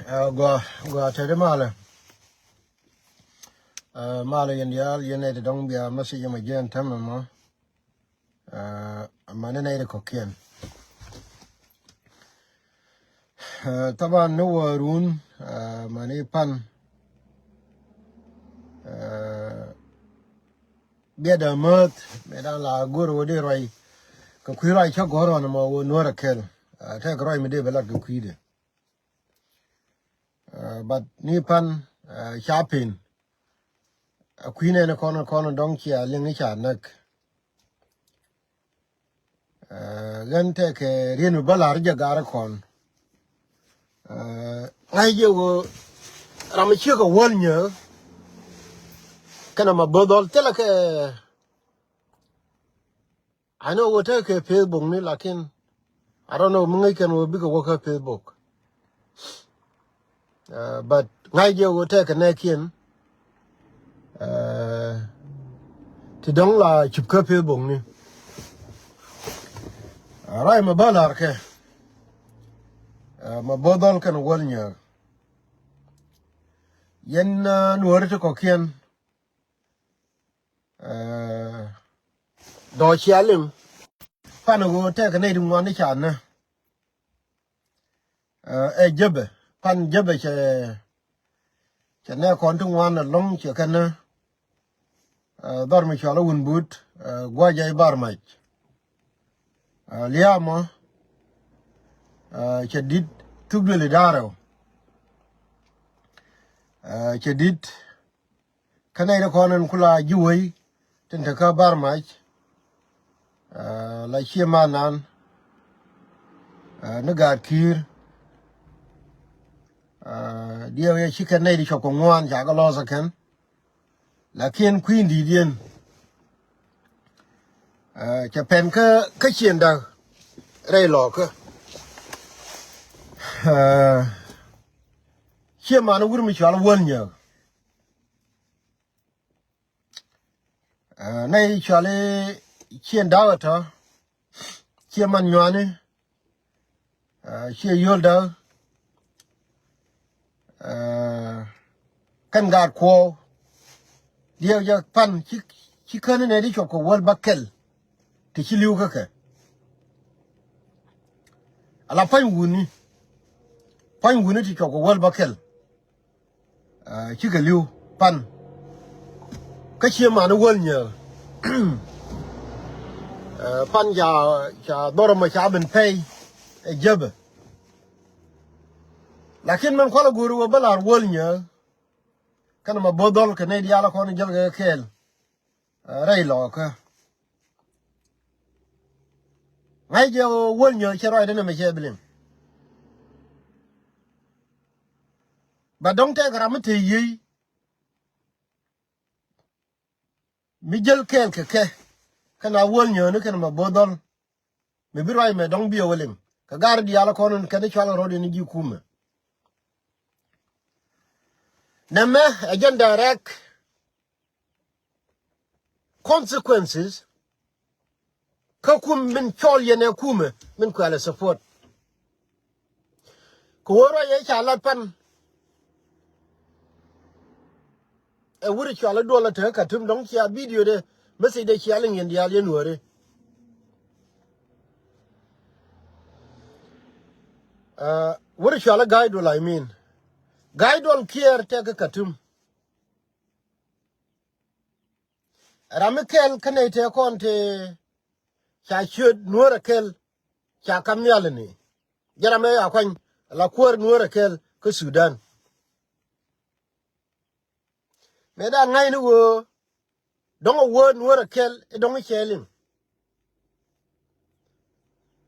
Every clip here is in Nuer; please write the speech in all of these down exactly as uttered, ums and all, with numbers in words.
Ɛ, gua, gua tɛt imalɛ. Ɛ, malɛ yɛn diaal, yɛn nɛy ti dɔ̱ŋ bia message mɛ jɛn tɛmɛ mɔ. Ɛ, mani nɛy ti kɔ̱kiɛn. Ɛ, thaban ni wä run, ɛ, mani pan. Ɛ, biɛt dä mäth, mɛ dan la go̱r wä di ruac. Kɛ kui̱ ruac cä gɔ̱r ɣɔn mɔ wä nuɔ̱r ɛ kɛl. Ɛ, tɛk ruac mi dee bɛ lat kɛ kui̱dɛ. Ɛ, but ni pan, ɛ, ca pen. Ɛ, kui̱ nɛn kɔn, kɔn dɔ̱ŋ cia liŋ i̱ ca näk. Ɛ, ɣän tɛkɛ riet mi bä la̱r jɛ gar kɔn. Ɛ, ŋa̱c jɛ ɣöö ram mi ciek ɛ wäl nyääk. Kɛnɛ ma bo̱th dhɔl thilɛ kɛ. I know wä tekɛ Facebook ni, lakin I don't know mi ŋäc kɛn wä bikɛ wä kä Facebook. Ɛ, but ŋa̱c jɛ wä tekɛ nɛɛkiɛn. Ɛ, ti dɔ̱ŋ la cup kä Facebook ni. Ɛ, ruac ma bä la̱r kɛ. Ɛ, ma bo̱th dhɔl kɛn wäl nyääk. Yɛn, ɛ, nuɔ̱ɔ̱ri ti kɔ̱kiɛn. Ɛ, dɔ̱ cia liŋ. Pan ɣöö tɛkɛ nɛy ti ŋuan ni ca nä. Ɛ, ɛ jäbɛ. Pan jäbɛ cɛ, cɛ nɛ kɔn ti ŋuan ɛlɔ̱ŋ cɛ kɛ nä. Ɛ, dhɔr mi cɔal i̱ Wun But, ɛ, gua̱c jɛ i̱ Bar Mac. Ɛ, lia̱a̱ mɔ, ɛ, cɛ di̱t thuk duël i̱ da̱rɛw. Ɛ, cɛ di̱t. Kä nɛy ti kɔn in kula ji̱ wei tin te kä Bar Mac. Ɛ, la cie man nan, ɛ, ni gaat ki̱i̱r. Ɛ, diɛw yɛ ci kɛn nɛy ti cɔp kɛ ŋuan ca kɛ lɔs ɛ kɛn. Lakin kui̱n di̱i̱t yɛn, ɛ, cɛ pɛn kä, kä cien da̱k rɛy lɔɔkä. Ɛ, cie man wur mi cual wäl nyääk. Ɛ, nɛy cuali cien da̱k ɛ tɔ̱, cie man nyuani, ɛ, cie yio̱l da̱k, ɛ, kɛn gaat kuɔɔk. Diɛw jɛ pan ci, ci käni nɛy di cuɔp kɛ wäl bä kɛl. Ti ci li̱w kä kɛ. Ala pa̱ny wuni. Pa̱ny wuni ti cuɔp kɛ wäl bä kɛl. Ɛ, cikɛ li̱w pan. Kä cie mani wäl nyääk. Ɛ, pan ca, ca dhɔr ɛmɔ ca ben pɛy ɛ jäpɛ. Lakin mɛn kualɛ go̱o̱ri wä bä la̱r wäl nyääk. Kɛn ma bo̱th dhɔl kɛ nɛy diaal kɔn jäl kɛ kɛɛl. Ɛ, rɛy lɔɔkä. Ŋa̱c jɛ ɣöö wäl nyääk cɛ ruacdɛ nɛmɛ cɛ bi liŋ. Ba dɔ̱ŋ tɛk ram mi te yiey. Mi jäl kɛɛl kɛ kɛ. Kɛn a wäl nyääk ni kɛn ma bo̱th dhɔl. Mi bi ruac mɛ dɔ̱ŋ bi ɛ wä liŋ. Kɛ gar diaal kɔn in kɛn i̱ cual rɔ̱t in i̱ ji̱ kumɛ. Nɛmɛ ɛ jɛn direct consequences. Kä kum min cɔl yɛn ɛ kumɛ min kuɛl ɛ support. Kɛ wä ruac ɛ ca lat pan. Ɛ wur cual i̱ duɔl ɛ te Katum dɔ̱ŋ cia video de message de cia liŋ yɛn diaal yɛn wääri. Ɛ, wur cual i̱ Ga̱a̱y Duɔl, I mean. Ga̱a̱y Duɔl Kiɛɛr tɛk kä Katum. Ram mi kɛl kä nɛy tëë kɔn tëë ca ciöt Nuäär ɛ kɛl ca kam nhial ni. Jɛ ram ɛ ya kuany la kuäär Nuäär ɛ kɛl kä Sudan. Mëë da ŋa̱cni ɣöö dɔ̱ŋ ɛ wä Nuäär ɛ kɛl i̱ dɔ̱ŋ i̱ cɛ liŋ.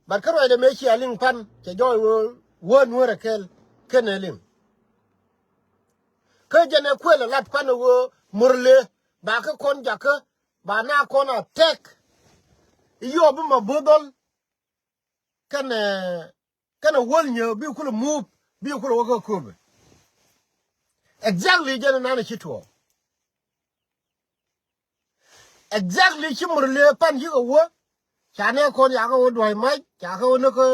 But kä ruacdɛ mëë cia liŋ pan cɛ jɔɔc ɣöö wä Nuäär ɛ kɛl kenɛ liŋ. Kä jɛn ɛ kuël ɛ lat pan ɛ ɣöö Murle ba kä kɔn jakä ba na kɔn a tɛk. I̱ yɔɔp bi ma bo̱th dhɔl kɛnɛ, kɛnɛ wäl nyääk bi kulɛ move, bi kulɛ wä kä köpɛ. Exactly jɛn ɛ nanɛ ci tuɔɔk. Exactly ci Murle pan cikɛ wä. Ca nɛ kɔn ca kɛ wä Duay Mac, ca kɛ wä ni kä,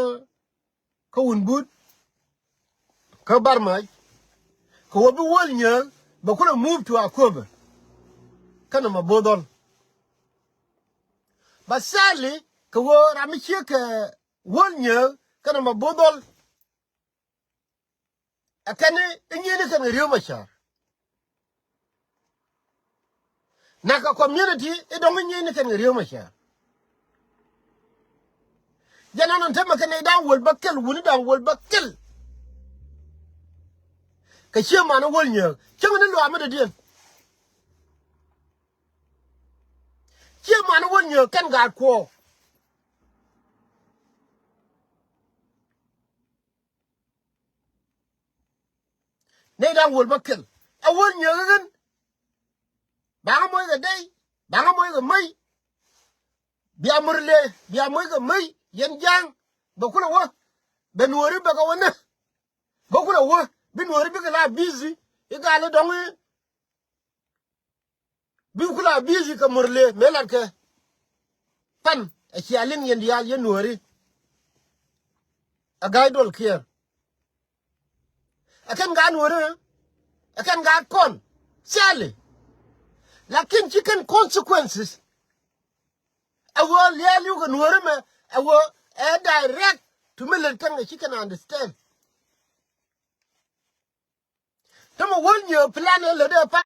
kä Wun But, kä Bar Mac. Kɛ ɣöö bi Wuɔl Nyääk bɛ kulɛ move to Akobo kɛnɛ Mabothɔl. But sadly, kɛ ɣöö ram mi ciek kɛ Wuɔl Nyääk kɛnɛ Mabothɔl, ɛ kɛn i̱ nyieni kɛn kɛ Riek Machar. Nak kɛ community i̱ dɔ̱ŋ i̱ nyieni kɛn kɛ Riek Machar. Jɛn ɛn ɛn tämɛ kɛ nɛy da̱ŋ wäl bäkɛl, wuni da̱ŋ wäl bäkɛl. Kɛ Chairman Wuɔl Nyääk cäŋ ni luaam mi dɔ̱diɛn. Chairman Wuɔl Nyääk kɛn gaat kuɔɔk. Nɛy da̱ŋ wäl bäkɛl. Ɛ Wuɔl Nyääk ɛ ɣän. Baŋä moc kɛ dey, baŋä moc kɛ mäc. Bia Murle, bia moc kɛ mäc, yɛn ja̱a̱ŋ. Bɛ kulɛ wä, bɛ Nuɔ̱ɔ̱ri bɛ kɛ wä nä. Bä kulɛ wä, bi Nuɔ̱ɔ̱ri bikɛ la busy i̱ gal i̱ dɔ̱ŋ i̱. Bi kula busy kɛ Murle mëë latkɛ. Pan ɛ cia liŋ yɛn diaal yɛn Nuɔ̱ɔ̱ri. A guy duɔl kiɛɛr. Ɛ kɛn gaat Nuɔ̱ɔ̱ri, ɛ kɛn gaat kɔn. Sadly. Lakin ci kɛn consequences. A ɣöö liaal yuk kɛ Nuɔ̱ɔ̱ri mɛ, a ɣöö ɛ direct to mi lät kɛn kɛ ci kɛn understand. Tämɛ Wuɔl Nyääk plan ɛ lät ɛ pa.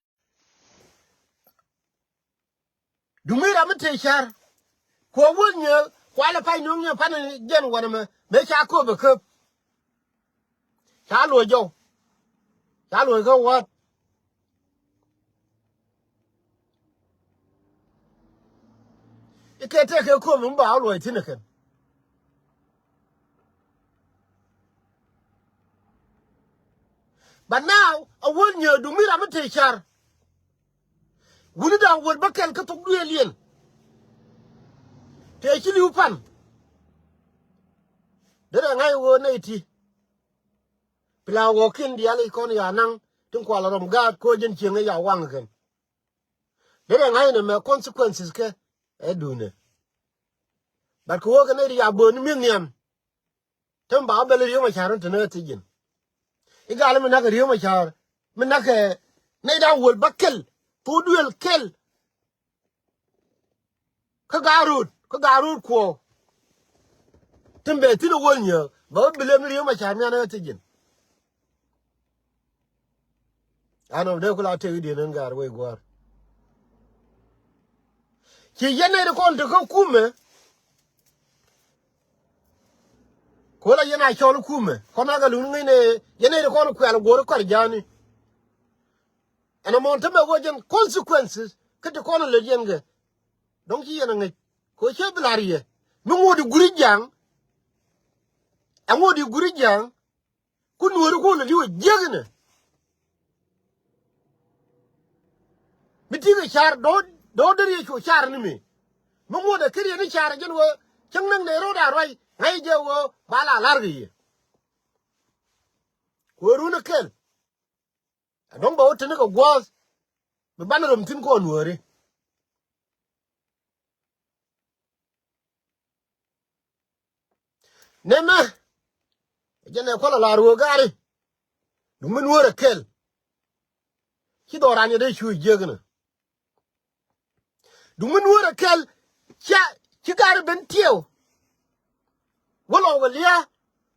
Duŋ mi ram mi tëë ca̱r. Kuɔ Wuɔl Nyääk kualɛ pay nuɔ̱ŋ nyɛ pan jɛn wanɛ mɛ mëë ca Akobo käp. Ca luɔc jɔw. Ca luɔc kä wäät. I̱ kɛ tëë kɛ Akobo mi ba wä luɔc thi̱n ɛ kɛn. But now a Wuɔl Nyääk duŋ mi ram mi tëë ca̱r. Wuni da̱ŋ wäl bäkɛl kä thok duëël yɛn. Tëë ci li̱w pan. Derɛ ŋa̱c ɣöö nɛy ti. Pila ɣɔ̱kiɛn diaal i̱ kɔn ya naŋ tin kual rɔm gaat koc jɛn cieŋ i̱ ya waŋ kɛn. Derɛ ŋa̱c nɛ mɛ consequences kɛ ɛ duunɛ. But kɛ ɣöö kɛ nɛy ti ya bööni mi̱th nhiam. Tɛm ba wä bɛl Riek Machar in te näk ɛ thiec ji̱n. I̱ gal mi nak Riek Machar mi nak ɛ nɛy da̱ŋ wäl bäkɛl. Thok duëël kɛl. Kä gaat rööd, kä gaat rööd kuɔɔk. Tin bɛ thi̱n ɛ Wuɔl Nyääk bɛ wä bilɛ mi Riek Machar mian ɛ thiec ji̱n. An ɔ dee kula tëëk i̱diɛn ɛn gaat wec gua̱a̱r. Ci yɛn nɛy ti kɔn te kä kumɛ. Kuɔl a yɛn a cɔl kumɛ kɔn a kɛ lun ŋäcnɛ yɛn nɛy ti kɔn kuɛl guɔ̱r kɔr ja̱a̱ni. Ɛn ɛmɔ tämɛ ɣöö jɛn consequences kä ti kɔn lät yɛn kɛ. Dɔ̱ŋ ci yɛn a ŋäc kɛ ɣöö cä bi la̱r yɛ mi ŋot i̱ guuri ja̱a̱ŋ. Ɛ ŋot i̱ guuri ja̱a̱ŋ. Ku Nuɔ̱ɔ̱ri ku lät i̱ wä jiäk inɛ. Mi ti̱i̱ kɛ ca̱r do̱r do̱r der yɛ cu ca̱r ni mi. Mi ŋot ɛ ker yɛ ni ca̱r ɛ jɛn ɣöö cäŋ näk nɛ ro̱o̱da ruac ŋa̱c jɛ ɣöö ba la la̱r kɛ yɛ. Ku ɛ run ɛ kɛl. Ɛ dɔ̱ŋ bɛ wä teni kɛ gua̱a̱th. Bi banɛ röm thi̱n kɔn Nuɔ̱ɔ̱ri. Nɛmɛ jɛn ɛ kuɔl a la ruɔ̱ɔ̱k gaari. Duŋ mi Nuɔ̱ɔ̱r ɛ kɛl. Ci dhɔran yɛ dee cu jiäk inɛ. Duŋ mi Nuɔ̱ɔ̱r ɛ kɛl. Ca ci gaari ben tiɛw. Wä lɔ wä lia̱a̱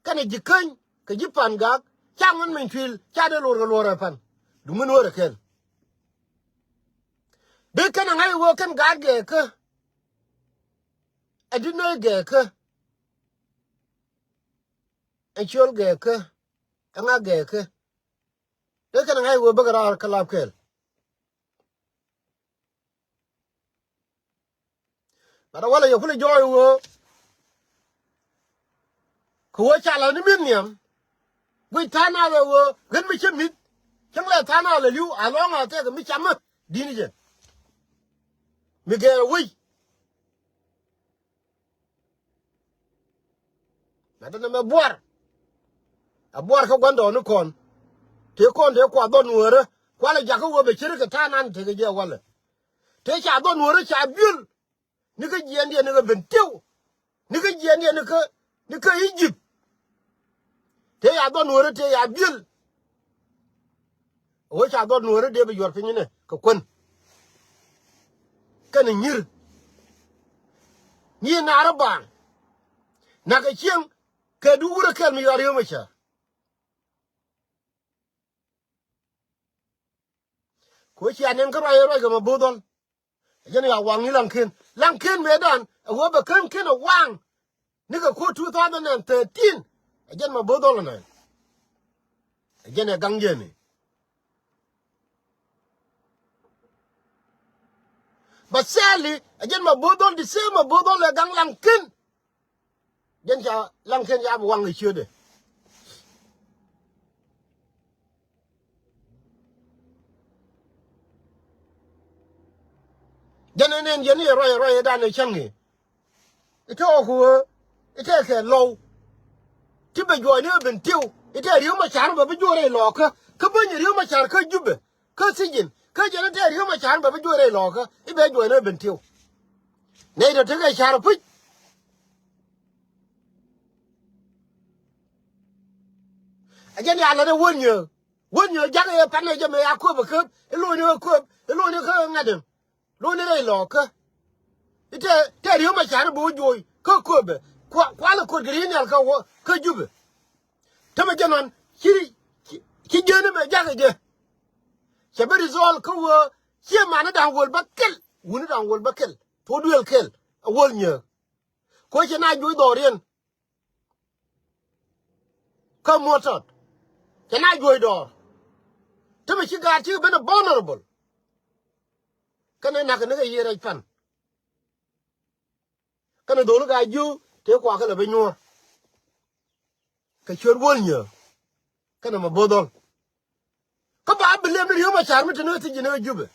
kɛnɛ ji̱ käny kɛ ji̱ pa̱n gak ca ŋuɛn miny tuil ca dee luɔr kɛ luɔr ɛ pan. Duŋ mi Nuɔ̱ɔ̱r ɛ kɛl. Bi kɛn ɛ ŋa̱c ɛ wee kɛn gaat gɛɛkä. Ɛ di̱t nööc gɛɛkä. Ɛ ciöl gɛɛkä. Ɛ ŋa̱ gɛɛkä. Dee kɛn ɛ ŋa̱c ɛ wee bäkɛ raar kä lap kɛɛl. Gat a walɛ yɛ kulɛ jɔɔc ɣöö kɛ ɣöö ca la ni mi̱th nhiam. Guic tha̱a̱ŋ nath ɛ ɣöö ɣän mi cä mi̱th cäŋ lɛ tha̱a̱ŋ nath lɛ li̱w a lɔ̱ŋ a thɛk mi camä di̱t ni jɛ. Mi gɛɛr ɛ wec. Gat a nɛmɛ buar. A buar kä gua̱ndɔɔŋnikɔn. Tëë kɔn tëë kua dhɔn Nuɔ̱ɔ̱rä kualɛ jakä ɣöö bɛ ce̱tkɛ ta̱a̱ nan tekɛ jɛ walɛ. Tëë ca dhɔn Nuɔ̱ɔ̱rä ca biöl. Ni kä jiɛɛndiɛn ni kä Bentiu. Ni kä jiɛɛndiɛn ni kä ni kä Egypt. Tëë ca dhɔn Nuɔ̱ɔ̱rä tëë ca biöl. Ɣöö ca dhɔr nuɔ̱ɔ̱ri dee bi yuɔr piny inɛ kɛ kuän. Kɛnɛ nyir. Nyi naar ɛ baaŋ. Nak kɛ cieŋ kɛ duwurɛ kɛl mi yuɔr yio̱mɛ cär. Kɛ ɣöö cia nɛn kä ruac ruac kɛ ma bo̱o̱th dhɔl. Ɛ jɛn ya waŋ ni Laŋken. Laŋken mëëdan ɛ ɣöö bɛ kän ken ɛ waŋ. Nikɛ kuɔt two thousand and thirteen. Ɛ jɛn ma bo̱o̱th dhɔl ɛnɛ. Ɛ jɛn ɛ gaŋ jɛn ni. But sadly, ɛ jɛn ma bo̱o̱th dhɔl, the same ma bo̱o̱th dhɔl ɛ gaŋ Laŋken. Jɛn ca Laŋken ca bi waŋ kɛ ciötdɛ. Jɛn ɛn ɛn jɛn i̱ ruac ruac ëëdan ɛ cäŋ i̱. I̱ tɔɔk ɣöö i̱ tɛkɛ lɔw. Ti bɛ juɔcni ɣä ben tiw i̱ tɛk Riek Macar bɛ bi juɔc rɛy lɔɔkä. Kä bäny Riek Macar kä Jubɛ. Kä sijin kä jɛn i̱ tɛk Riek Macar bɛ bi juɔc rɛy lɔɔkä i̱ bɛ juɔcni ɣä ben tiw. Nɛy tɔ tekɛ car puc. A jɛn ya lät ɛ Wäl Nyääk. Wäl Nyääk jakä yɛ pan ɛ jɛ mɛ ya kööp ɛ kööp i̱ lo̱cni ɛ kööp i̱ lo̱cni kä ŋa̱t ɛm. Lo̱cni rɛy lɔɔkä. I̱ tɛ tɛ Riek Macar i̱ bi wä juɔc kä kööpɛ. Kua kualɛ kuɔt kɛ ri̱i̱n nhial kä wä kä Jubɛ. Tämɛ jɛ nɔn ci ci ci jiäni mɛ jakä jɛ. Cɛ bi result kä wä ciɛ mani da̱ŋ wäl bä kɛl wuni da̱ŋ wäl bä kɛl. Tuɔ duël kɛl ɛ Wäl Nyääk. Kuɛ cɛ na juɔc dhɔriɛn. Kä muɔ̱t tɔt cɛ na juɔc dɔɔr. Te mi ci gaat ci ben a vulnerable. Kɛnɛ nak ni kɛ yiëë rɛc pan. Kɛnɛ dholi gaa ji̱ tëë kuakɛ lɛ ben nyuɔ̱ɔ̱r. Kɛ ciöt Wäl Nyääk kɛnɛ ma bo̱o̱th dhɔl. Kä ba bi lem ni Riek Macar mi te ni kä thiec ji̱n kä Jubɛ.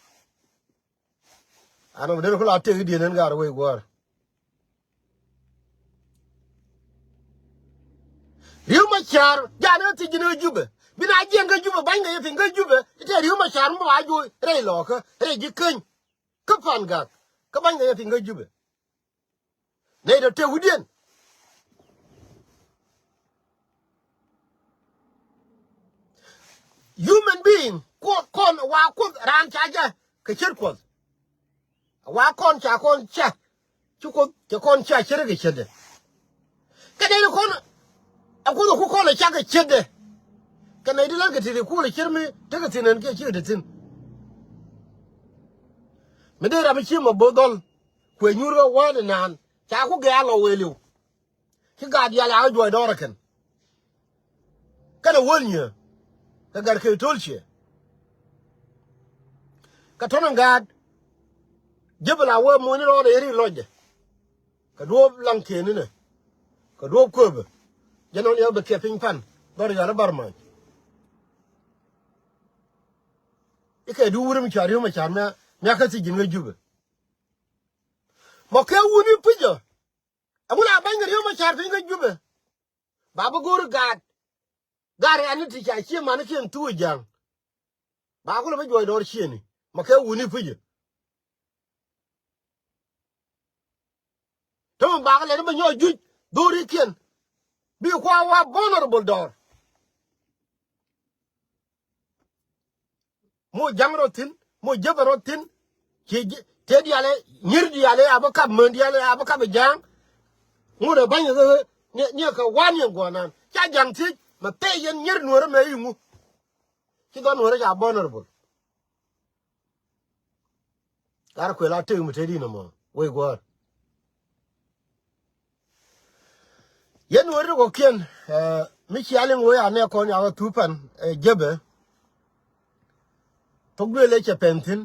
An ɔ bi den ku la tëk i̱diɛn ɛn gaat wec guäär. Riek Macar ja̱a̱n kä thiec ji̱n kä Jubɛ. Bi na jiɛn kä Jubɛ ba̱ny kɛ yɛ piny kä Jubɛ i̱ tëë Riek Macar mi ba juɔc rɛy lɔɔkä rɛy ji̱ keny. Kä pan gak kä ba̱ny kɛ yɛ piny kä Jubɛ. Nɛy tɔ tëë wi̱diɛn. Human being kuɔth kɔn wa kuoth raan ca jɛ kɛ ce̱t kuɔth. Wa kɔn ca kɔn ca ci kuoth cɛ kɔn ca ce̱t kɛ ce̱tdɛ. Kɛ nɛy ti kɔn a kuoth a ku kɔn a ca kɛ ce̱tdɛ. Kɛ nɛy ti lät kɛ ti ri kuɔl a ce̱t mi tekɛ thi̱n ɛn kiɛ cikɛ te thi̱n. Mi dee ram mi ci ma bo̱o̱th dhɔl. Kuɛ nyuur kä wäär ni naan ca ku gɛ̈ɛ̈ a lɔ wëëliw. Ci gaat diaal a kä juɔc dɔɔr ɛ kɛn. Kɛnɛ Wäl Nyääk kɛ gɛr kɛ to̱l ciɛ. Kɛ tɔ̱nɛ gaat ji̱ bi la wee muɔ̱ny rɔɔdɛ yɛ ri lɔcdɛ. Kɛ duɔ̱ɔ̱p Laŋken inɛ kɛ duɔ̱ɔ̱p kööpɛ. Jɛn ɣän yɛ bɛ kiɛ piny pan dhɔr yɔ̱a̱r i̱ bar mac. I̱ kɛ duwurɛ mi ca Riek Macar mia mia kä thiec ji̱n kä Jubɛ. Mɔ kɛ wuni pi̱cä. Ɛŋu la ba̱ny kɛ Riek Macar piny kä Jubɛ. Ba bi go̱o̱ri gaat. Gaat rɛ̈ɛ̈ni ti ca cie manikiɛn thuk ɛ ja̱a̱ŋ. Ba kulɛ bi juɔc dɔɔr ciëëni mɔ kɛ wuni pi̱cä. Tämɛ bakɛ lɛni bɛ nyɔk juc dho̱rikiɛn. Bi kua wa vulnerable dɔɔr. Mo jaŋ rɔ thi̱n, mo jepɛ rɔ thi̱n. Ci tëë diaal ɛ nyier diaal ɛ a bi kap män diaal ɛ a bi kap ɛ ja̱a̱ŋ. Ŋut ɛ ba̱ny ɛ ɣöö niɛ kɛ wan yɛn gua̱a̱r nan ca ja̱ŋ thiec mɛ pɛy yɛn nyier nuɔ̱ɔ̱rä mɛ i̱ ŋu. Ci dhɔn nuɔ̱ɔ̱rä ca vulnerable. Lar kuël a tëk mi te di̱n ɛmɔ wec guäär. Yɛn wä ri kɔ̱kiɛn mi cia liŋ wee a nɛ kɔn yakä thup pan jepɛ. Thok duël ëë cɛ pɛn thi̱n.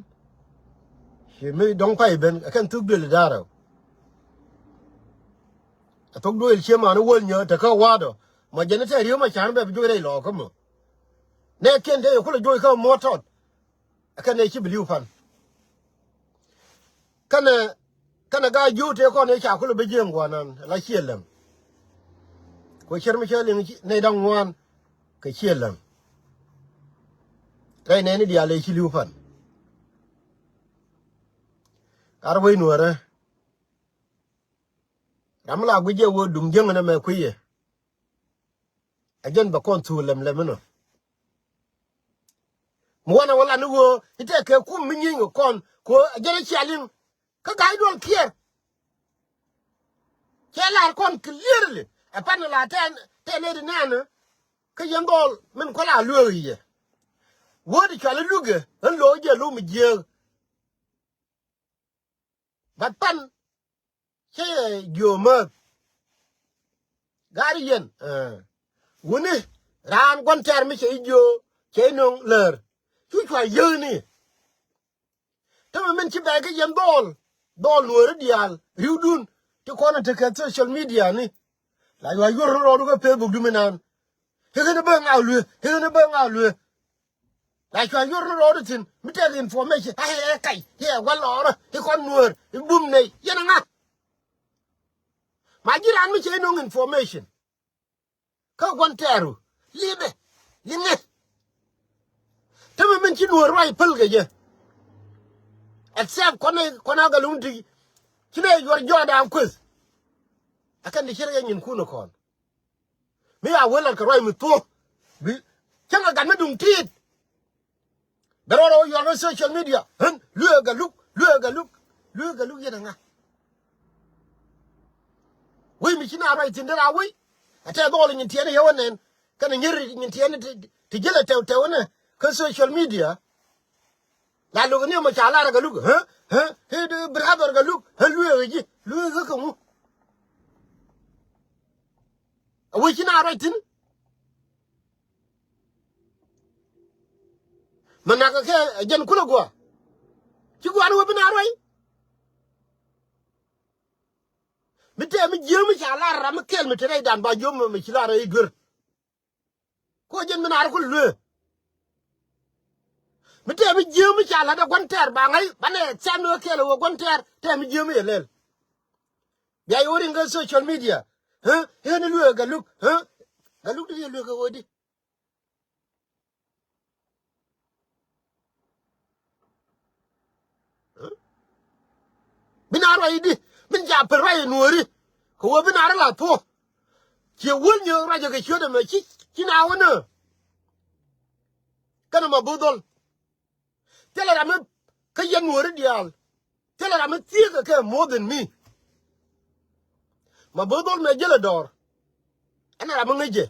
Ci mi dɔ̱ŋ pay ben ɛ kɛn thuk duël da̱rä. Ɛ thok duël cie man wäl nyä te kä wa̱a̱dɔ mɔ jɛn tɛ ri̱ew ma ca̱n bɛ bi juɔc rɛy lɔɔkä mɔ. Nɛ kiɛn te yɛ kulɛ juɔc kä muɔ̱t tɔt. Ɛ kɛn ëë ci bi li̱w pan. Kɛnɛ kɛnɛ gaa ji̱w tëë kɔn ëë ca kulɛ bi jiɛɛŋ gua̱a̱r nan la ciɛ läŋ. Ku cär mi cä liŋ nɛy da̱ŋ ŋuan kɛ ciɛ läŋ. Rɛy nɛɛni diaal ëë ci li̱w pan. Ar wec nuäärä. Ram mi la guic jɛ wee duŋ jiäŋ ɛn ɛmɛ kui̱ yɛ. Ɛ jɛn bɛ kɔn thuk lɛm lɛm inɔ. Mi wanɛ wä lan i̱ ɣöö i̱ tëë kɛ kum mi nyieeny kɛ kɔn kɛ ɣöö ɛ jɛn ɛ cia liŋ. Kä ga̱a̱c duɔl kiɛɛr. Cɛ lar kɔn clearly ɛ pan la tɛn tɛn ɛ di nɛɛni. Kä yɛn dhɔl min kuala lueek yɛ. Word cuali lukɛ ɣän lo̱o̱ jɛ lo̱o̱ mi jiääk. But pan cɛ yɛ jiöö määth. Gaari yɛn wuni raan gua̱n tɛɛr mi cɛ i̱ jiöö cɛ i̱ no̱o̱ŋ läär. Cu cua yääni. Tämɛ min ci bɛɛk kä yɛn dhɔɔl dhɔɔl nuɔɔri diaal ri̱wdun ti kɔn in tekɛ social media ni. La yuac yuɔr ni rɔɔdu kä Facebook du mi naan. I̱ ɣän i̱ bä ŋaw luee i̱ ɣän i̱ bä ŋaw luee. La cua̱ yuɔr ni rɔɔdu thi̱n mi tɛk information a i̱ ɛ kac i̱ ɛ wä lɔɔrä i̱ kɔn nuɔɔr i̱ bum nɛy yɛn aŋa. Ma ji̱ raan mi cɛ i̱ no̱ŋ information. Kä gua̱n tɛɛru li̱pɛ li̱ŋɛ. Tämɛ min ci nuɔɔr ruac päl kɛ jɛ. Except kɔn ɛ kɔn ɛ gɛ luŋ ti ci nɛ yuɔr jɔɔdan kueth. Ɛ kɛn ti ci rɛ yɛ nyinkun ɛ kɔn. Mi a wee lat kɛ ruac mi thuɔ̱k bi cäŋ ɛ gat mi duŋ tiit. Bɛ rɔɔdɛ wä yuɔr kä social media ɣän luee Galuk luee Galuk. Luee Galuk yɛn aŋa. Wec mi ci na ruac thi̱n dee ra wec. Ɛ tɛth dhɔl nyin tiɛɛni yɛ wä nɛn kɛnɛ nyier nyin tiɛɛni ti ji̱lɛ tɛw tɛw inɛ kä social media. La luk ni mɔ ca lar Galuk ɣä ɣä ɣä brother Galuk ɣä lueek ji̱ lueek ɣä kɛ ŋu. A wec ci na ruac thi̱n. Mɛ nak kɛ jɛn kulɛ guɔ ci guɔ ni wä bi na ruac. Mi tɛɛ mi jiääk mi ca lar ram mi kɛl mi te rɛydan ba jiöm mi ci lar rɛy duer. Ko jɛn mi naar kul luee. Mi tɛɛ mi jiääk mi ca lat ɛ gua̱n tɛɛr ba ŋa̱c banɛ thɛm ni wä kɛl ɛ wä gua̱n tɛɛr tɛɛ mi jiääk mi yɛ lɛl. Bia yɛ wä riŋ kä social media. Ɣän i̱ luee Galuk ɣän Galuk di yɛ luee kɛ ɣöö di. Bi na ruac di min ca pär ruac nuɔɔri. Kɛ wee bi na rɔ la thuɔ̱k. Ciɛ wäl nyɛ ruacɛ kɛ ciöt ɛmɛ ci ci na wä nä. Kɛnɛ ma bo̱o̱th dhɔl. Thilɛ ram mi kä yɛn nuɔɔri diaal. Thilɛ ram mi thieekä kɛ more than me. Ma bo̱o̱th dhɔl mɛ jälɛ dɔɔr. Ɛn ram mi ŋäc jɛ.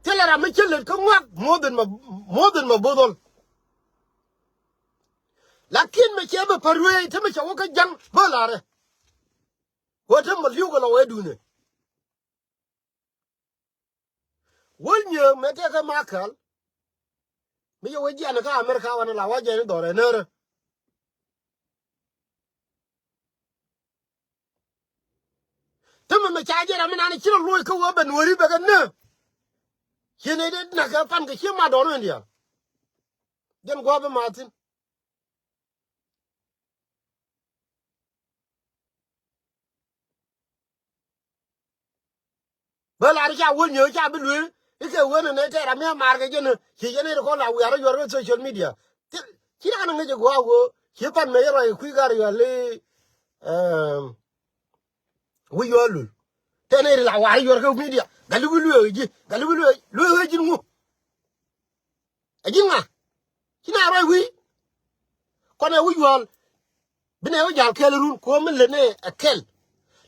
Thilɛ ram mi cä lät kä ŋuak more than ma more than ma bo̱o̱th dhɔl. Lakin mɛ cɛ bɛ pär rueec te mɛ cɛ wä kä ja̱ŋ bä la̱rɛ. Wä te mɛ li̱w kɛ lɔ wee duunɛ. Wäl nyieek mɛ tɛkɛ makal. Mi yɛ wä jian kä America wanɛ la wä jɛn dhɔrɛ närä. Tämɛ mɛ ca jɛ ram mi nan ci rɔ loc kä wä bɛ nuɔri bɛ kɛ nä. Ci ni dee nak kɛ pan kɛ ci ma dɔn wä in dial. Jɛn guɔ bɛ ma thin. Bä lar ca wä nyɛ ca bi luee ikɛ wen ni tɛɛr amia mar kɛ jɛn. Ci jɛn ni kɔn la wiar yuɔr kɛ social media. Ci na ni ŋäc guɔ wä ci pan mɛ yɛ rɔ kui̱ gar yuɔr li. Wi̱i̱ yuɔr lul tɛn ni la war yuɔr kɛ media gali wi̱i̱ luee ji̱ gali wi̱i̱ luee luee ji̱n ŋu. Ɛ ji̱n ŋa? Ci na ruac wi̱i̱. Kɔn ɛ wi̱i̱ yuɔl. Bi nɛ wä ja̱l kɛl run kuɔ̱m mi lät nɛ ɛ kɛl.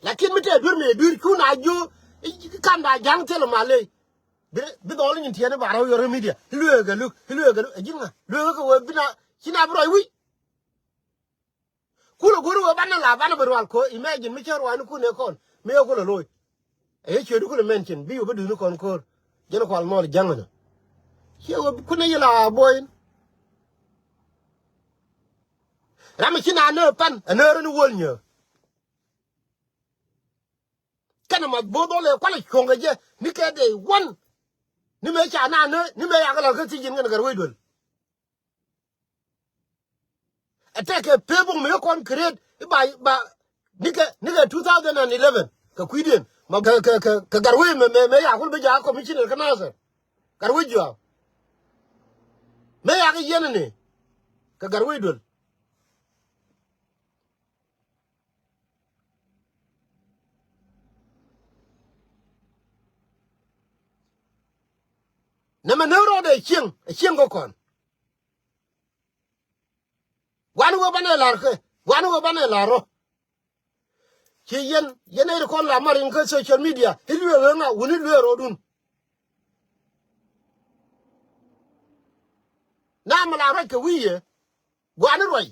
Lakin mi tɛ duer mi ɛ duer cu na jiö. Kam da ja̱ŋ thil ma ley. Bi dhɔl nyin tiɛn i̱ ba rɔw yɔr i̱ media i̱ lueek ɛ luk i̱ lueek ɛ luk ɛ ji̱n ŋa lueek ɛ kɛ wee bi na ci na bi ruac wi̱c. Kulɛ go̱r wee banɛ la banɛ bi rual ko̱ imagine mi cä ruac ni kun ɛ kɔn mi ɛ kulɛ loc. Ɛ yɛ ciötdu kulɛ mɛn cin bi wee bi duuni kɔn ko̱r. Jɛn kual mɔl ja̱ŋ ɛnɔ ciɛ wee kunɛ yila boyin. Ram mi ci na nä pan ɛ nä rä ni wäl nyä. Kɛnɛ ma bo̱o̱th ɔlɛ kualɛ cuɔ̱ŋ kɛ jɛ ni kɛ dee wan. Ni mëë ca na nä ni mëë yakɛ lɔl kä thiec ji̱n kɛnɛ gɛr wec duel. Ɛ tɛkɛ pee buk mi kɔn create i̱ ba ba nikɛ nikɛ two thousand and eleven kɛ kui̱diɛn ma kɛ kɛ kɛ kɛ gat wec mɛ mɛ mɛ yakul bi jaak commissioner kä Nasir. Gat wec juaak mɛ yakɛ yɛn ni kɛ gat wec duel. Nɛmɛ ni rɔɔdɛ cieŋ, ɛ cieŋ kä kɔn. Gua̱n wee banɛ la̱r kɛ, gua̱n wee banɛ la̱r rɔ. Ci yɛn, yɛn ɛ ri kɔn la mar in kä social media, i̱ luee ɣä ŋa, wuni luee rɔɔdun. Na mi la ruac kɛ wi̱i̱ yɛ, gua̱n ruac.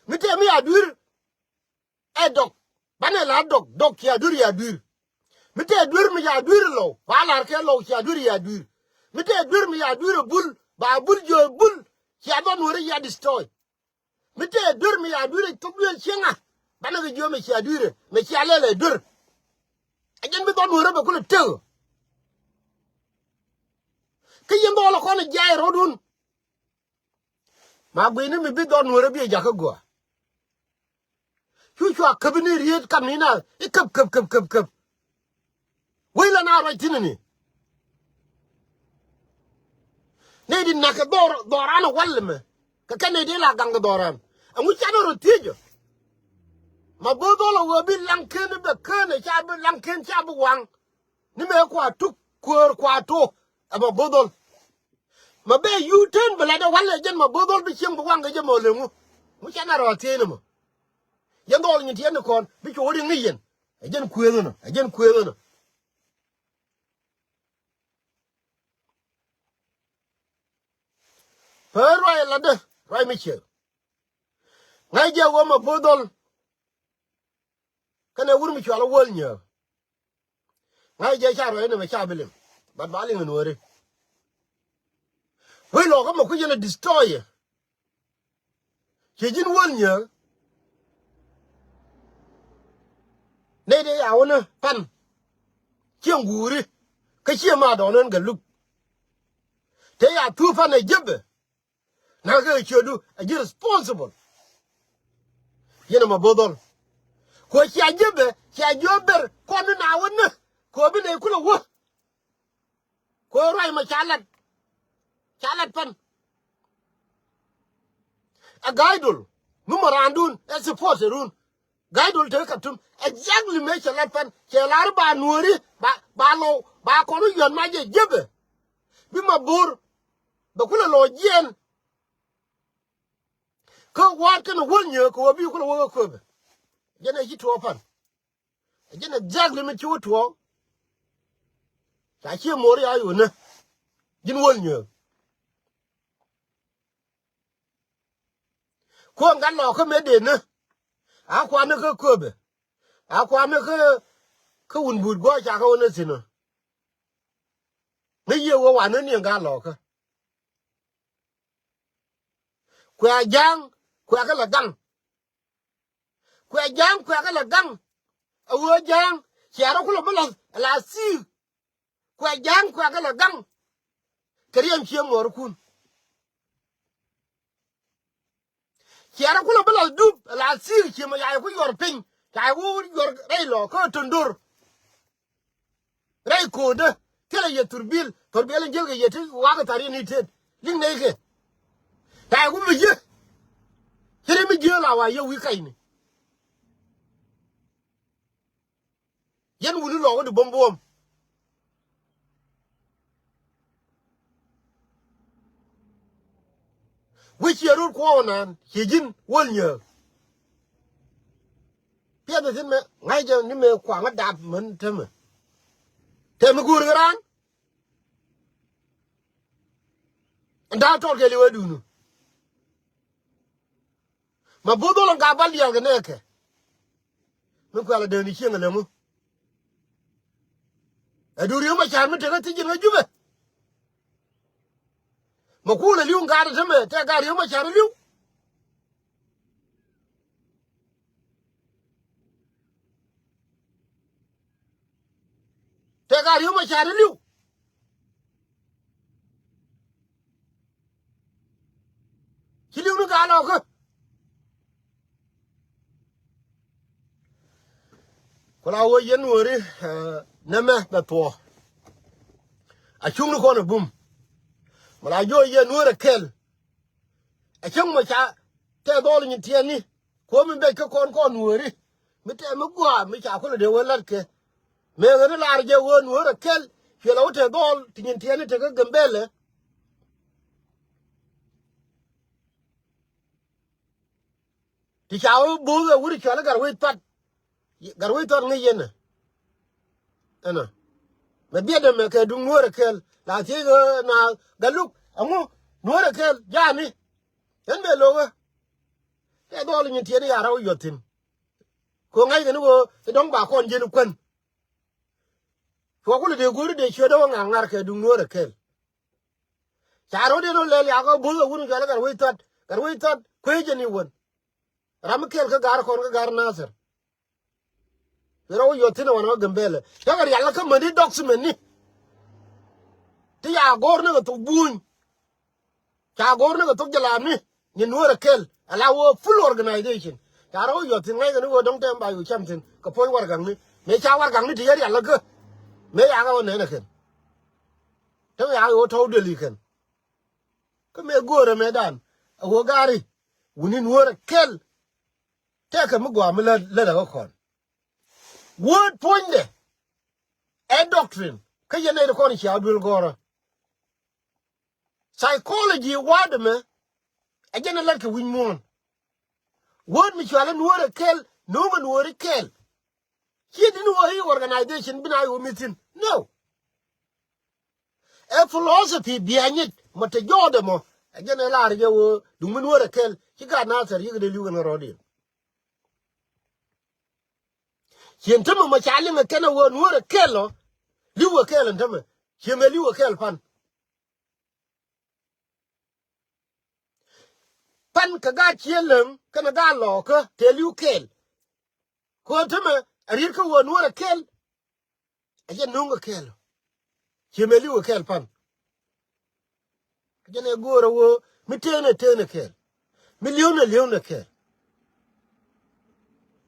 Mi tëë mi ya dui̱r, ɛ dɔk. Banɛ la dɔk, dɔk cia dui̱r ya dui̱r. Mi tëë dui̱r mi ya dui̱r lɔw, ba lar kɛ lɔw cia dui̱r ya dui̱r. Mi tëë dui̱r mi ya dui̱r ɛ bul, ba bul jiö bul, cia dhɔn weri ya destroy. Mi tëë dui̱r mi ya dui̱r ɛ thok dui̱r cieŋa, banɛ kɛ jiö mi cia dui̱r ɛ, mi cia lɛl ɛ dui̱r. Ɛ jɛn bi dhɔn weri bɛ kulɛ tek. Kä yɛn dhɔl ɛ kɔn ɛ jiay rɔɔdun. Ma guini mi bi dhɔr nuɔrä bi jakä gua. Cu cua käp ni riet kam ni na i̱ käp käp käp käp käp. Wei la na ruac thin ni. Ney di nak kɛ dhɔr, dhɔran a wal mɛ. Kɛ kɛ ney di la gaŋ kɛ dhɔran. Ɛŋu can rɔ thiec. Ma bo̱o̱th dhɔl a wee bi laŋ ken bɛ ken ca bi laŋ ken ca bi waŋ. Ni mɛ kua tuk kuäär kua to. Ɛ ma bo̱o̱th dhɔl. Ma bɛ U-turn bɛ lat ɛ walɛ jɛn ma bo̱o̱th dhɔl bi cieŋ bi waŋ kɛ jɛ mɔ leŋu. Ŋu cɛ na rɔ thieen mɔ. Jɛn dhɔl nyin tiɛn ni kɔn bi cuɔ wä riŋ ni yɛn. Ɛ jɛn kueeth nɔ, ɛ jɛn kueeth nɔ. Pee ruac ɛ latdä, ruac mi ciɛ. Ŋa̱c jɛ wä ma bo̱o̱th dhɔl. Kɛnɛ wur mi cual ɛ wäl nyääk. Ŋa̱c jɛ ca ruac ni mɛ ca bi liŋ. But ba liŋ in weri. Wec lɔkä mɛ kui̱c yɛn a destroy yɛ. Ci ji̱n wäl nyääk. Ney dee ya wä ni pan. Cieŋ guuri. Kä cie ma dɔɔn in gɛ luk. Te ya thuu pan ɛ jiäpɛ. Nakä ciötdu a ji̱ responsible. Yɛn ɛmɔ bo̱o̱th dhɔl. Kuɛ cia ji̱ bɛ cia ji̱ ɔ ber kɔn ni na wä ni. Kuɛ bi nɛy kulɛ wä. Kuɛ ruac mɔ ca lat. Ca lat pan. Ɛ ga̱a̱c dol mi mɔ raandun ɛ support run. Ga̱a̱c dol te Khartoum exactly mëë cɛ lat pan cɛ lar ba nuɔ̱ɔ̱ri ba ba lɔw ba kɔn wä yɔ̱t mac jɛ ji̱ bɛ. Bi ma bo̱o̱r bɛ kulɛ lɔ jiɛɛn. Kä wa̱a̱t kɛn wäl nyääk kɛ wä bi kulɛ wä kä köpɛ. Jɛn ɛ ci tuɔɔk pan. Jɛn exactly mi ci wä tuɔɔk. Ca ciɛ mo̱o̱r ya yonä. Ji̱n wäl nyääk. Kuɔn gat lɔɔkä mëë dëënä. A kuanä kä köpɛ. A kuanä kä kä wun buut guɔ ca kä wä nä thi̱n ɔ. Ŋäc yiëë wä wanä ni ɛ gat lɔɔkä. Kuɛ a ja̱a̱ŋ kuɛ kɛ lɛ gaŋ. Kuɛ ja̱a̱ŋ kuɛ kɛ lɛ gaŋ. A wee ja̱a̱ŋ ciɛ rɔ kulɛ bi lɔth ala thi̱i̱k. Kuɛ ja̱a̱ŋ kuɛ kɛ lɛ gaŋ. Kɛ riɛm cie muɔɔrikun. Ciɛ rɔ kulɛ bi lɔth dup ala thi̱i̱k cie mɔ ya̱ yɛ ku yuɔr piny. Ca yɛ ku yuɔr rɛy lɔ kä tondor. Rɛy ko̱o̱dä thilɛ yɛ thurbil thurbil in jiël kɛ yɛ ti wakä thar yɛ ni tet. Liŋ nɛy kɛ. Ca yɛ ku mi jië. Ci ri mi jiëë la wa yɛ wi̱i̱ kacni. Yɛn wuni lɔɔk di buɔ̱m buɔ̱m. Wi̱c ciɛ rut kuɔɔk naan ciɛ ji̱n wäl nyääk. Piɛth mi thi̱n mɛ ŋa̱c jɛ ni mɛ kuaŋä dap män temɛ. Tɛm mi guur kɛ raan. Ɛn da̱a̱ tɔt kɛ liwɛ duunu. Ma bo̱o̱th dhɔl in ka bal diaal kɛ nɛɛkɛ. Mi kuɛl a dee ni cieŋ a lɛŋu. Ɛ duur yio̱w ma ca̱r mi tekä thiec ji̱n kä Jubɛ. Ma kuul a li̱w in gaat a tämɛ tɛ gaat yio̱w ma ca̱r a li̱w. Tɛ gaat yio̱w ma ca̱r a li̱w. Ci li̱w ni gaa lɔkä. Ku la wee yɛn nuɔ̱ɔ̱ri, eh, nɛmɛ bɛ thuɔɔ. A cuŋni kɔn a bum. Mi la jiɔ yɛn nuɔ̱ɔ̱r a kɛl. A cäŋ mɔ ca tɛ dhɔl nyin tiɛɛni. Kuɔ̱m mi bɛc kä kɔn kɔn nuɔ̱ɔ̱ri. Mi tɛ mi gua̱a̱ mi ca kulɛ dee wee la̱t kɛ. Mëë ɣän i̱ lar jɛ ɣöö nuɔ̱ɔ̱r ɛ kɛl Cuɛ lɛ wä te dhɔl ti nyin tiɛɛni tekä Gambɛlɛ. Ti ca wä bo̱o̱th ɛ wut cuali Gatwec Thuat. Gatwec Thuat ŋäc yɛn ɛ. Ɛnɔ. Mɛ biɛt ɛmɛ kɛ duŋ Nuäär ɛ kɛl. La thiec ɣä na Galuk. Ɛŋu Nuäär ɛ kɛl. Jaani. Ɛn bɛ lo̱k ɣä. Tɛ dhɔl nyin tiɛɛni ya rɛw yuɔth thi̱n. Kɛ ɣöö ŋa̱ckɛ ni ɣöö i̱ dɔ̱ŋ ba kɔn jiɛn kuän. Cuɔ kulɛ dee go̱o̱ri dee ciötdä wä ŋa̱r ŋa̱r kɛ duŋ Nuäär ɛ kɛl. Ca rɔ̱diɛn wä lɛl yakä bo̱o̱th ɛ wun cuali Gatwec Thuat, Gatwec Thuat kuecä ni wän. Ram mi kɛl kä ga̱r kɔn kä ga̱r Nathir. Bi rɔ wä yuɔth thi̱n ɛ wanɛ wä Gambɛlɛ. Cä kɛ rial kä mäni document ni. Ti ya go̱o̱r ni kɛ thok buny. Ca go̱o̱r ni kɛ thok jɛ lam ni. Ni Nuäär ɛ kɛl. Ala wä full organization. Ca rɔ wä yuɔth thi̱n ŋa̱ckɛ ni wä dɔ̱ŋ tɛm ba yu cam thi̱n. Kɛ puɔ̱ny warɛgakni. Mëë ca warɛgakni ti yɛ rial kä. Mëë yakä wä nɛn ɛ kɛn. Te wä yakä wä tɔ̱w duël i̱ kɛn. Kä mëë go̱o̱rɛ mëëdan. Ɛ wä gaari. Wuni Nuäär ɛ kɛl. Tɛkɛ mi gɔaa mi lät lät ɛ kä kɔn. Word puɔ̱nydɛ. Ɛ doctrine. Kä yɛn nɛy ti kɔn cia duel gɔ̱rä. Psychology word ɛmɛ. Ɛ jɛn ɛ lät kɛ wi̱c muɔ̱ɔ̱n. Word mi cualɛ Nuäär ɛ kɛl. No̱o̱ŋɛ Nuäär ɛ kɛl. Ciɛ di ni wä i̱ organization bi na i̱ wä mi thi̱n. No. Ɛ philosophy biɛnyit mɔ te jɔɔdɛ mɔ. Ɛ jɛn ɛ lar jɛ wä duŋ mi Nuäär ɛ kɛl. Ci gat Nathir yikɛ dee li̱w kɛn kɛ rɔɔdiɛn. Ciɛ ɛn tämɛ mɔ ca liŋ ɛ kɛn ɛ wä Nuäär ɛ kɛl ɔ. Li̱w ɛ kɛl ɛn tämɛ. Ciɛ mɛ li̱w ɛ kɛl pan. Pan kɛ gaat cië läŋ kɛnɛ gaat lɔɔkä tëë li̱w kɛɛl. Kɛ ɣöö tämɛ a riet kä ɣöö Nuäär ɛ kɛl. A jɛ no̱o̱ŋ kɛ kɛɛl. Cië mëë li̱w kɛ kɛɛl pan. A jɛn ɛ go̱o̱r ɛ ɣöö mi tëënɛ tëënɛ kɛɛl. Mi li̱ewnɛ li̱ewnɛ kɛɛl.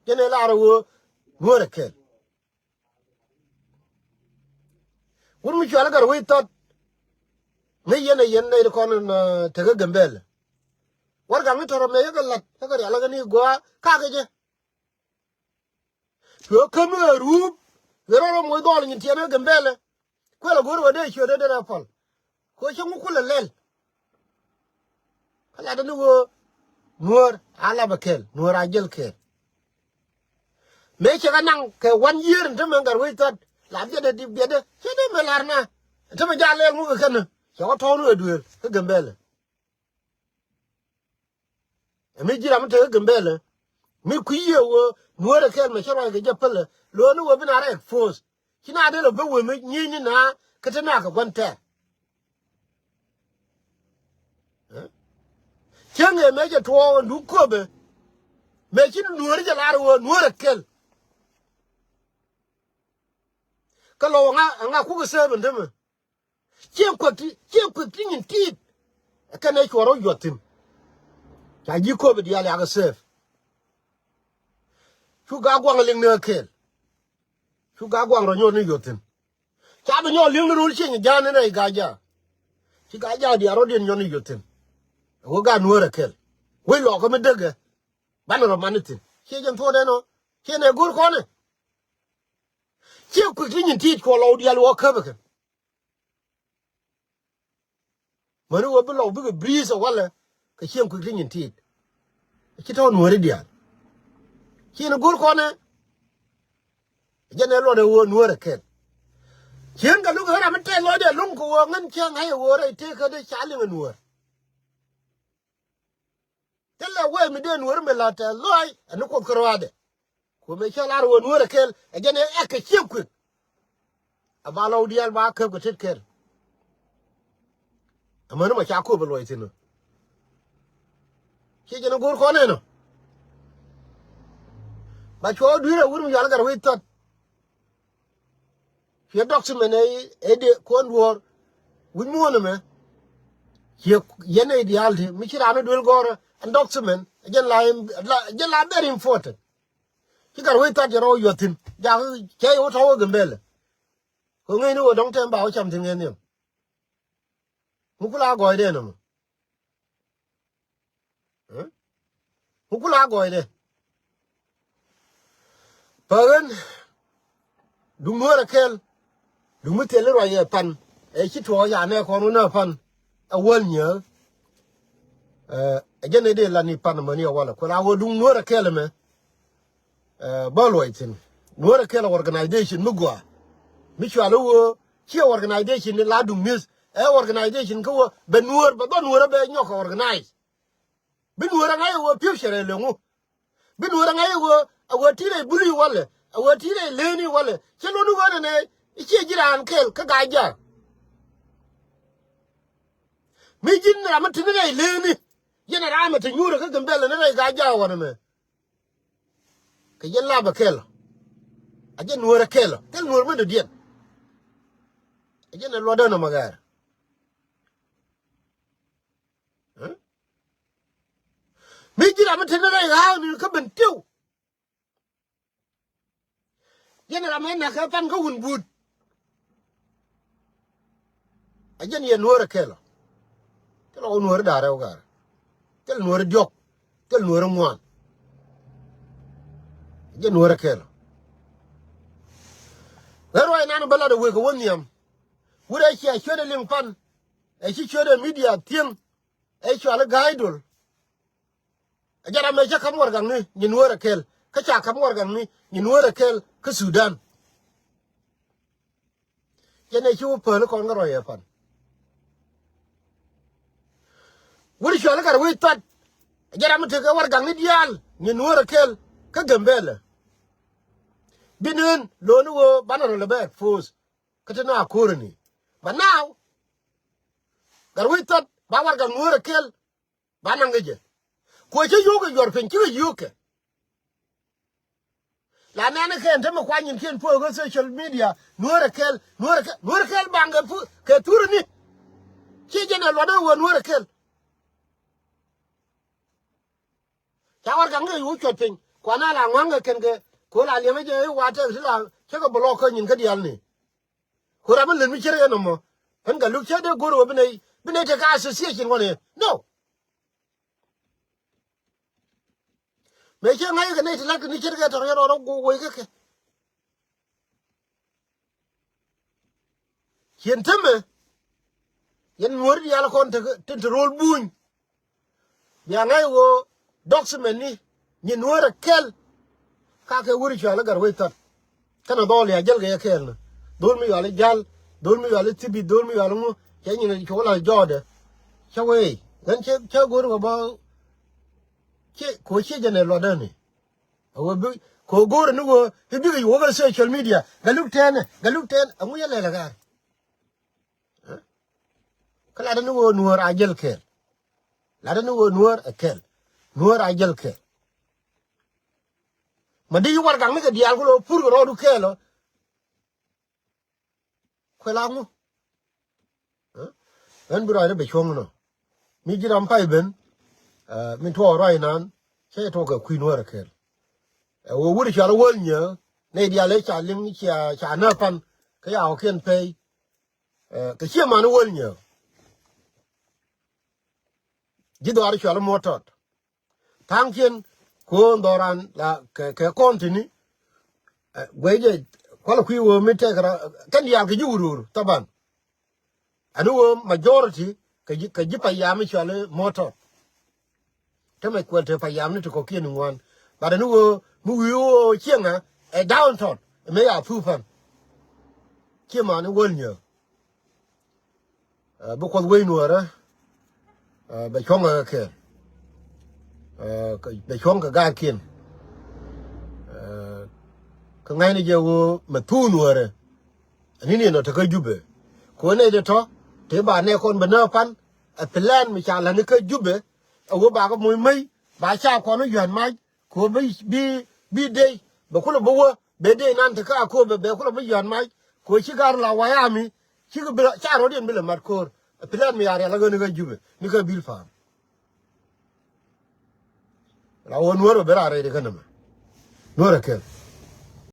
Jɛn ɛ lar ɛ ɣöö Nuäär ɛ kɛl. Wut mi cual gat wec thɔt. Ŋäc yɛn ɛ yɛn nɛy ti kɔn in, uh, tekä Gambɛlɛ. Warɛgakni tɔ̱rɔ mɛ yäkɛ la̱t yäkɛ rial ɛ kɛ ni gɔaa kakɛ jɛ. Cuɛ kämi ɛ ruup. Cuɛ rɔ rɔ moc dhɔl nyin tiɛn kä Gambɛlɛ. Kuɛl ɛ go̱r wä dee ciötdä dee rɛ pɔl. Kɛ ɣöö cä ŋuk kulɛ lɛl. Kä latdä ni ɣöö Nuäär a lapɛ kɛl, Nuäär a jäl kɛl. Mëë cɛ kɛ naŋ kɛ one year in tämɛ gat wec thɔt la biɛtdɛ di biɛtdɛ cɛ dee mɛ lar na. In tämɛ jal lɛl ŋuk kɛ kɛn cɛ kɛ tɔ̱ɔ̱n wee duëël kä Gambɛlɛ. Ɛ mi ji̱ ram mi te kä Gambɛlɛ mi kui̱ yiëë ɣöö Nuäär ɛ kɛl mɛ cä ruac kɛ jɛ pälɛ lo̱o̱ni ɣöö bi na rɛ expose. Ci na dee lɔ bä wee mi nyiecni na kä te na kɛ gua̱n tɛɛr. Cäŋ ëë mëë cɛ tuɔɔk ɛn duŋ köpɛ. Mëë ci Nuäär jɛ lar ɣöö Nuäär ɛ kɛl. Kä lɔ ŋa ŋa kukɛ sëëp ɛn tämɛ. Ciɛ kuek ti ciɛ kuek ti nyin tiit. Ɛ kɛn ɛ cuɔr rɔ yuɔth thi̱n. Ca ji̱ köpɛ diaal yakɛ sëëp. Cu Gaa Guaŋ liŋ ni ɣä kɛɛl. Cu Gaa Guaŋ rɔ nyuɔ̱t ni yuɔth thi̱n. Ca bi nyɔɔl li̱eŋni rul cieny ja̱a̱n ni nɛy Gaa Jaak. Ci Gaa Jaak diaal rɔ̱diɛn nyɔn ni yöt thi̱n. Ɛ wä Gaa Nuäär ɛ kɛl. Wec lɔɔkä mi däkɛ. Banɛ rɔ man ni thi̱n ciɛ jɛn thuɔ̱ɔ̱dɛn ɔ. Ciɛ nɛ go̱r kɔnɛ. Ciɛ kui̱k ti nyin ti̱i̱t kuɔ lɔw diaal wä käp ɛ kɛn. Mäni wä bi lɔw bikɛ breeze ɛ walɛ kɛ cieŋ kui̱k ti nyin ti̱i̱t. Ci tɔ̱ Nuääri diaal. Ci ni go̱r kɔnɛ. Jɛn ɛ luɔt ɛ ɣöö Nuäär ɛ kɛl. Cieŋ kɛ luk ɣän ram mi tɛth lɔcdɛ lo̱ŋ kɛ ɣöö ŋän cäŋ ɣäc ɛ ɣöö rɛy tëëkädɛ ca liŋ ɛ Nuäär. Thilɛ wee mi dee Nuäär mi la̱t tɛth lɔc ɛn ni Kuoth kärɔaadɛ. Kuoth mëë cä lar ɣöö Nuäär ɛ kɛl ɛ jɛn ɛ ɛk kɛ cieŋ kui̱k. A ba lɔw diaal ba käp kɛ tet kɛl. Amäni mɔ ca köp ɛ luɔc thi̱n ɔ. Ciɛ jɛn ɛ go̱o̱r kɔn ɛn ɔ. Ba cuɔ dui̱r ɛ wur mi yual gat wec thɔt. Ciɛ document ɛ ɛ dee kuɔn duɔ̱ɔ̱r. Wi̱c muɔ̱ɔ̱n ɛmɛ. Ciɛ yɛn ɛ diaal ti mi ci raan ɛ duel gɔ̱rä ɛn document ɛ jɛn la, jɛn la very important. Ci gat wec thɔt jɛ rɔw yuɔth thi̱n jakä cɛ yɛ wä tɔ̱ wä Gambɛlɛ. Kɛ ŋäcni wä dɔ̱ŋ tɛm ba wä cam thi̱n ŋɛn nhiam. Mi kula gɔɔydɛ nɔmɔ. Ɛ? Mi kula gɔɔydɛ. Päɣän duŋ Nuäär ɛ kɛl. Duŋ mi thil i̱ ruac ɛ pan ɛ ci tuɔɔk ca nɛ kɔn wä nä pan. Ɛ wäl nyääk. Ɛ jɛn ɛ dee lan i̱ pan amäni ɛ walɛ kuɛ la wä duŋ nuäär ɛ kɛl ɛmɛ. Ɛ bä luɔc thi̱n nuäär ɛ kɛl ɛ organization mi gɔaa. Mi cual i̱ wä ciɛ organization ni la duŋ mi̱eth ɛ organization kä wä bɛ nuäär bɛ dhɔ nuäär ɛ bɛ nyɔk ɛ organize. Bi nuäär ɛ ŋa̱c ɛ wä future ɛ leŋu. Bi nuäär ɛ ŋa̱c ɛ wä ɛ wä ti̱i̱t ɛ buli walɛ ɛ wä ti̱i̱t ɛ leni walɛ cɛ loni wä nɛnɛ. I̱ ciɛ ji̱ raan kɛl kä ga̱a̱c ja̱a̱. Mi ji̱n ram mi te ni rɛy leni yɛn ɛ ram mi te nyuurɛ kä Gambɛlɛ ni rɛy ga̱a̱c ja̱a̱ wanɛ mɛ. Kɛ yɛn lapɛ kɛl ɔ. A jɛ nuäär ɛ kɛl ɔ thil nuäär mi dɔ̱diɛn. A jɛn ɛ luɔtdä nɔmɔ gɛr. Mi ji̱ ram mi te ni rɛy ɣa̱a̱k ni kä ben tiw. Yɛn ram mi näk kɛ pan kä wun buut. A jɛn yɛ nuäär ɛ kɛl ɔ. Thil ɔ nuäär da̱rɛ ɔ gɛr. Thil nuäär diɔ̱k. Thil nuäär ŋuan. A jɛn nuäär ɛ kɛl ɔ. Ɣän ruac nan bä lat ɛ wek ɛ wä nhiam. Wut ɛ cia ciöt ɛ liŋ pan. Ɛ ci ciöt ɛ media thiäŋ. Ɛ cual i̱ ga̱a̱c dol. Ɛ jɛ ram ɛ cä ka̱m warɛgakni nyin wä rɛ kɛl kä ca ka̱m warɛgakni nyin wä rɛ kɛl kä Sudan. Jɛn ɛ ci wä päl kɔn kä rɔy ɛ pan. Wut cual i̱ gat wi̱i̱ thuat. Ɛ jɛ ram ɛ tekɛ warɛgakni diaal nyin wä rɛ kɛl kä Gambɛlɛ. Bi neen lo̱o̱ni wä banɛ rɔ lɛ bɛ expose. Kä te na ko̱rä ni. But now gat wi̱i̱ thuat ba warɛgak nuäär ɛ kɛl. Ba naŋ kɛ jɛ. Kuɛ cä yio̱o̱kɛ yuɔr piny cikɛ yio̱o̱kɛ. La nɛn kɛn te mi kuany in kiɛn puɔ̱ɔ̱k kä social media nuäär ɛ kɛl nuäär ɛ kɛl nuäär ɛ kɛl baŋ kɛ pu kɛ thurä ni. Ci jɛn ɛ luɔt ɛ wä nuäär ɛ kɛl. Ca warɛgak ŋi̱i̱c wä cuɔt piny kuan a la ŋua̱ŋ kɛ kɛn kɛ ko̱ la liɛŋä jɛ i̱ wa tɛk ti la cä kɛ block kä nyin kä diaal ni. Ku ram mi lät mi cir yɛn nɔmɔ. Ɣän Gatluak cä dee go̱r wä bi nɛy bi nɛy tekɛ association wanɛ. No. Mëë cä ŋa̱c kɛ nɛy ti la̱t kɛ ni cir kɛ tɔ̱r yɛn rɔ rɔ guɔ wec kä kɛ. Cien temɛ. Yɛn nuɔ̱ɔ̱r diaal kɔn te te ro̱l buny. Bia ŋa̱c ɣöö document ni nyin nuäär ɛ kɛl. Ka kɛ wuri cual i̱ gat wec thɔt. Kɛnɛ dhɔl ya jäl kɛ yɛ kɛɛl ni dhol mi yual i̱ jal. Dhol mi yual i̱ thibit dhol mi yual i̱ ŋu. Cɛ nyin cuɔ la jɔɔdɛ. Cä wee ɣän cɛ cä go̱o̱r kɛ bä. Ciɛ ko̱ ciɛ jɛn ɛ luɔtdäni. A wee bi ko̱ go̱o̱r ni wee i̱ bikɛ wä kɛ social media Gatluak tɛɛnɛ Gatluak tɛɛnɛ ɛŋu yɛ lɛl ɛ gaar. Kä latdä ni ɣöö nuäär a jäl kɛɛl. Latdä ni ɣöö nuäär ɛ kɛɛl. Nuäär a jäl kɛɛl. Ma di warɛgak ni kɛ diaal ku lo̱ pur kɛ rɔɔdu kɛɛl ɔ. Kuɛ la ŋu. Ɣän bi ruacdä bɛ cuɔ̱ŋ nɔ. Mi ji̱ ram pay ben. Min tuɔɔk ruac nan cä jɛ tuɔɔk kɛ kui̱ nuäär ɛ kɛɛl. Ɛ wee wut cual wäl nyɛ nɛy diaal ëë ca liŋ cia ca nä pan kä yaɔkiɛn pɛy. Kɛ ciɛ man wäl nyɛ. Ji̱ dhɔaar cual muɔ̱t tɔt. Tha̱a̱ŋkiɛn ko̱o̱n dhɔran la kɛ kɛ kɔn tini. Guey jɛ kual kui̱ wee mi tɛk ra kɛn diaal kɛ ji̱ wurur thaban. Ani wee majority kɛ ji̱ kɛ ji̱ payam cuali motor. Te mɛ kuɛl te payam ni ti kɔkiɛn ŋuan. But ani wee mi wi̱i̱ wee cieŋa ɛ downtown ɛ mɛ ya thu pan. Cie mani wäl nyääk. Bi kuɔth wec nuäärä. Bɛ cuɔ̱ŋ kɛ kɛɛl. Bɛ cuɔ̱ŋ kɛ gaatkiɛn. Kä ŋa̱cni jɛ ɣöö mɛ thuu nuäärä. Ani ni nɔ te kä Jubɛ. Kɛ ɣöö nɛy te tɔ̱ te ba nɛɛkɔn bɛ nääk pan. Ɛ plan mi ca la̱tni kä Jubɛ. Ɛ ɣöö bakɛ moc mäc ba ca kɔn wä yua̱n mac. Kɛ ɣöö bi bi bi dey bɛ kulɛ bi wä bɛ dey nan te kä Akobo bɛ kulɛ bi yua̱n mac. Kɛ ɣöö ci gar la wayami. Cikɛ bi la ca rɔ̱diɛn bi lɛ mat ko̱o̱r. Ɛ plan mi ya rial ɣän ni kä Jubɛ ni kä bil pa̱a̱m. La wä nuäär bɛ ben a rɛy di kä nɛmɛ. Nuäär ɛ kɛl.